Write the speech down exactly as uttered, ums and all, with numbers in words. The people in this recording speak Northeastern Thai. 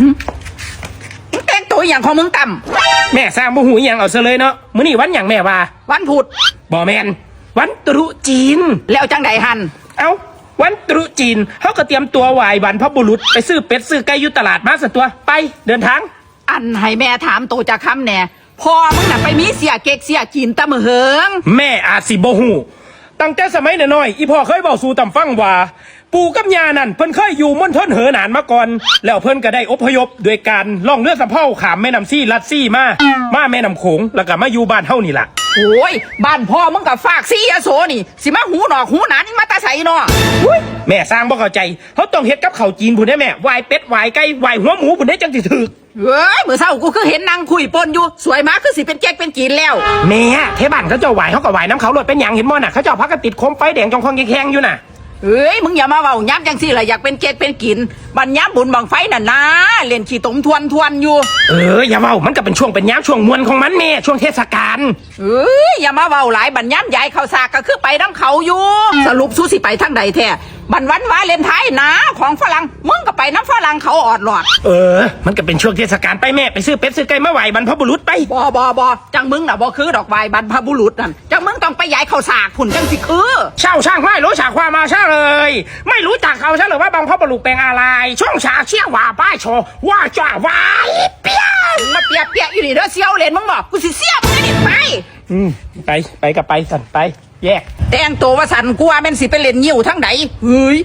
มึงแต่งตัวอหย่างของมึงตั้ม แม่สร้างบ่ฮู้อีหยังเอาซะเลยเนาะ มื้อนี้วันหยังแม่ว่า วันพุธ บ่แม่น วันตรุษจีน แล้วจังใดหั่น เอ้า วันตรุษจีน เฮาก็เตรียมตัวไหว้บรรพบุรุษ ไปซื้อเป็ดซื้อไก่อยู่ตลาดมาซะตัว ไป เดินทาง อันให้แม่ถามโตจักคำแหน่ พ่อมึงน่ะไปมีเสียเก๊กเสียจีนตะมื้อเหิง แม่อาจสิบ่ฮู้ ตั้งแต่สมัยน้อยๆ อีพ่อเคยเว้าสู่ตั้มฟังว่า ปู่กับย่านั่นเพิ่นเคยอยู่มณฑลเหอหนานมาก่อน แล้วเพิ่นก็ได้อพยพโดยการล่องเรือสำเภาข้ามแม่น้ำซีลัดซีมา มาแม่น้ำโขง แล้วก็มาอยู่บ้านเฮานี่ล่ะ โอ้ย บ้านพ่อมึงก็ฟากซียโสนี่ สิมาหูหนอกหูหนานนี่มาแต่ไสเนาะ แม่สร้างบ่เข้าใจ เฮาต้องเฮ็ดกับข้าวจีนพุ้นเด้แม่ ไหว้เป็ดไหว้ไก่ไหว้หัวหมูพุ้นเด้จั่งสิถูก เอ้ย มื้อเช้ากูคือเห็นนางคุยปนอยู่ สวยมาคือสิเป็นเก๊กเป็นจีนแล้ว แม่ ไทบ้านเขาเจ้าไหว้ เฮาก็ไหว้นำเขาโลด เป็นหยัง เห็นบ่น่ะ เขาเจ้าพากันติดโคมไฟแดงจ่องค่องแค่งอยู่น่ะ เอ้ย มึงอย่ามาเว้ายามจั่งซี้ล่ะ อยากเป็นเก๊กเป็นจีน บัดยามบุญบั้งไฟนั่นนะ เล่นขี้ตมทวนๆอยู่ เออ อย่าเว้า มันก็เป็นช่วงเป็นยามช่วงม่วนของมันแม่ ช่วงเทศกาล เอ้ย อย่ามาเว้าหลาย บัดยามยายเข้าสากก็คือไปนำเขาอยู่ สรุปสูสิไปทางใดแท้ บัดวันวาเลนไทน์นะ ของฝรั่ง มึงก็ไปนำฝรั่งเขาออดลอด เออ มันก็เป็นช่วงเทศกาล ไปแม่ ไปซื้อเป็ดซื้อไก่มาไหว้บรรพบุรุษไป บ่ บ่ บ่ จั่งมึงน่ะบ่คือดอก ไหว้บรรพบุรุษนั่น จั่งมึงต้องไปยายเข้าสากพุ้นจั่งสิคือ เช่าช่างไม่รู้จักความมาช่างเลย ไม่รู้จักเขาช่างเลยว่าบรรพบุรุษเป็นอะไร ช่วงฉากเชี่ยหว่าป้ายโชว์ว่าจ่าว่าอีเปียน มาเปียเปียอยู่นี่เด้อ เสี่ยวเล่นมึงบ่ กูสิเสี่ยวมึงนี่ไป อืม ไป ไปก็ไปสั่นไป แยก แต่งตัวว่าสั่น กูว่าแม่นสิไปเล่นงิ้วทางใด เฮ้ย